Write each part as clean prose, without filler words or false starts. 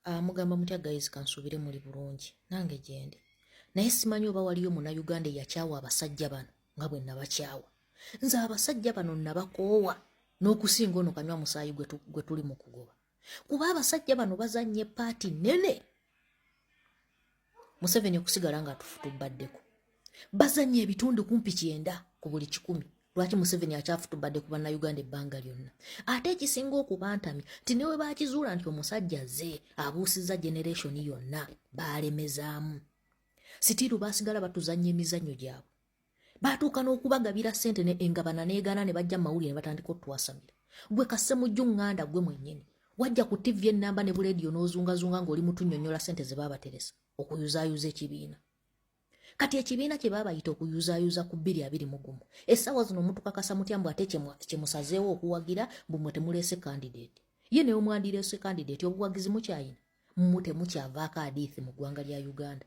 Mugamba mutya guys, kansuubire muli bulungi, nange gyendi. Naye simanyi oba waliyo Munnayuganda eyakyawa abasajja bano nga bwe nabakyawa. Nze abasajja bano nabakoowa n'okusinga ono kanywa musaayi gwe tuli mu kugoba. Kuba abasajja bano bazannya epaati nnene. Museveni okusigala nga atufutubaddeko. Bazannya ebitundu kumpi 90 ku buli 100. Lwaki Museveni akyafutubadde ku Bannayuganda ebbanga lyonna? Ate ekisinga okubantamya nti ne we bakizuula nti omusajja ze abuusizza generation yonna, baalemezaamu. Still baasigala batuzannya emizannyo gyabwe. Baatuuka n'okubagabira ssente ne engabana n'egaana, ne bajja mu mawulire ne batandika otwasamira. Gwe Kasemujju Ŋŋanda, gwe mwennyini wajja ku TV ennamba ne bulediyo n'ozungazunga ng'oli mutunnyonnyola ssente ze baabateresa okuyuzaayuza ekibiina. Kati ekibiina kye baabayita okuyuzaayuza ku 2021, essaawa zino mutukakasa mutya mbu ate kye musazeewo okuwagira, mbu mwe temuleese candidate? Ye naye omwandireese candidate, obuwagizi mukyayina? Mmwe temukyavaako adiithi mu ggwanga lya Uganda.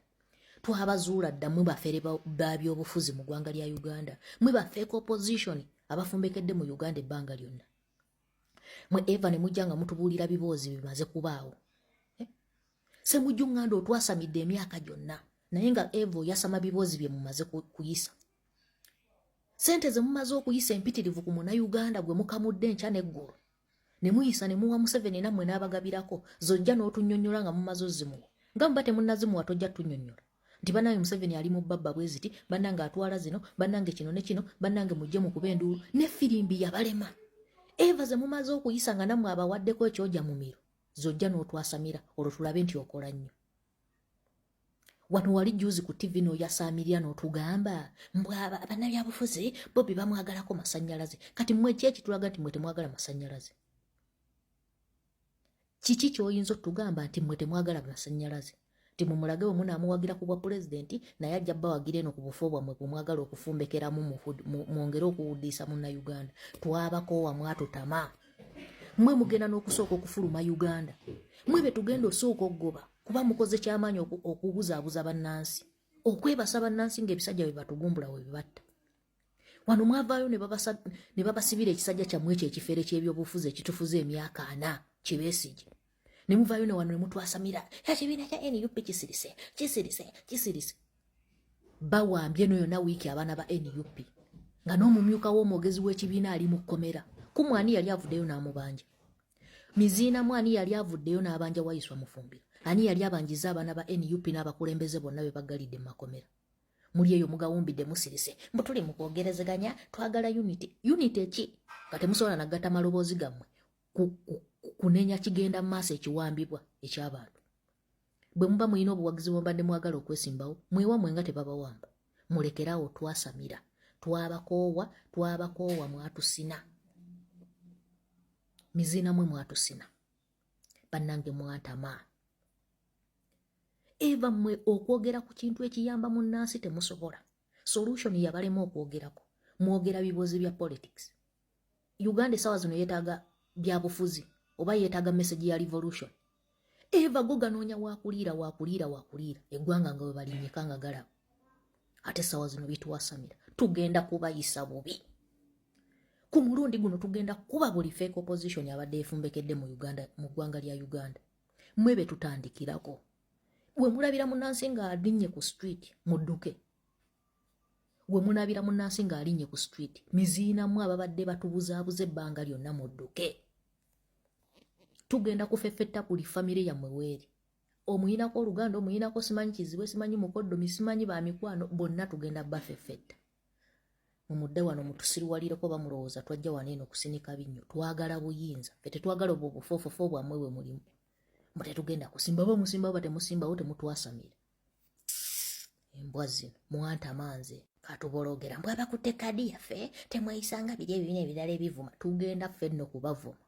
Twabazuula dda, mwe bafere ba byobufuzi mu ggwanga lya Uganda, mwe ba fake opposition abafumbekedde mu Uganda ebbanga lyonna. Mwe eva ne mujja nga mutubuulira biboozi bimaze kubaawo. Eh? Semujju Ŋŋanda otwasamidde emyaka gyonna, naye nga eva oyasama biboozi bye mumaze kuyisa, sente ze mumaze okuyisa empitirivu ku Munnayuganda gwe mukamudde enkya n'eggulo ne muyisa ne muwa Museveni, nammwe n'abagabirako. Zojja n'otunnyonnyola nga mumaze ozimuwa. Nga muba temunnazimuwa, tojja tunnyonnyola nti bannange Museveni ali mu babba bwe ziti, bannange atwala zino, bannange kino ne kino, bannange mujje mukube enduulu ne firimbi. Yabalema eva ze mumaze okuyisa nga nammwe abawaddeko ekyoja mumiro. Zojja n'otwasamira, olwo tulabe nti okola nnyo. Wano wali juzi ku TV n'oyasaamirira n'otugamba mbw bannabyabufuzi Bobi bamwagalako masannyalaze. Kati mmwe ki ekitulaga nti mmwe temwagala masannyalaze? Kiki ky'oyinza otugamba nti mmwe temwagala masannyalaze, nti mumulage bwe munaamuwagira ku bwa pulezidenti, naye ajja bawagira eno ku bufo bwammwe bwe mwagala okufumbekeramu, mwongere okuwuddiisa Munnayuganda? Twabakoowa, mwatutama. Mmwe mugenda n'okusooka okufuluma Uganda. Mmwe be tugenda osooka okugoba, kuba mukoze kyamaanyi okubuzaabuza bannansi, okwebasa bannansi ng'ebisajja bye batugumbula we bibatta. Wano mwavaayo ne babasibira ekisajja kyammwe ekyo ekifere ky'ebyobufuzi ekitufuza emyaka 40, kibeesige, ne muvaayo ne wano ne mutwasamira, ekibiina kya NUP kisirise, kisirise, kisirise. Bawambye no yonna wiiki abaana ba NUP, nga n'omumyuka w'omwogezi w'ekibiina ali mu kkomera. Kumu ani yali avuddeyo n'amubanja? Miziina mu ani yali avuddeyo n'abanja Wayiswa Mufumbiro? Ani yali abanjiza abaana ba NUP n'abakulembeze bonna be baggalidde mu makomera? Muli eyo mugawumbidde, musirise mbu tuli mu kwogerezeganya, twagala unity. Unity eki nga temusobola nagatta maloboozi gammwe kunenya kigenda mu maaso, ekiwambibwa eky'abantu? Bwe muba mulina obuwagizi bwembadde mwagala okwesimbawo, mwewammwe nga tebabawamba. Mulekerawo twasamira. Twabakoowa, twabakoowa, mwatusina. Miziina mwe mwatusina, bannange mwantama. Eva mmwe okwogera ku kintu ekiyamba munnansi temusobola. Solution yabalema okwogerako, mwogera bibozi bya politics. Uganda esawa zino yeetaaga byabufuzi oba yeetaaga message ya revolution? Eva go ganoonya wakuliira, wakuliira, wakuliira eggwanga nga we balinyika nga galaba. Ate esawa zino bitwasamira, tugenda kubayisa bubi ku mulundi guno. Tugenda kuba buli fake opposition abadde efumbekedde mu Uganda, mu ggwanga lya Uganda, mmwe be tutandikirako. We mulabira munnansi ng'alinnye ku street, mudduke. We munabira munnansi ng'alinnye ku street, miziinamu ababadde batubuzaabuza ebbanga lyonna, mudduke. Tugenda kufeffetta buli famire yammwe weeri. Omuyinako oluganda, omuyinako simanyi kizibwe, simanyi mukoddomi, simanyi bamikwano, bonna tugenda bafeffetta. Mumudde wano mutusiruwalireko. Bamulowooza twajja wano eno okusinika binnyo. Twagala buyinza ffe, tetwagala obwo obufoofofo bwammwe bwe mulimu. Mbu tetugenda kusimba, oba musimbawo ba temusimbawo, temutwasamira. Embwa zino mwantamanze katubologera mbw abakutte kadi yaffe. Temweyisanga biri ebibiina ebirala ebivuma. Tugenda ffe nno kubavuma.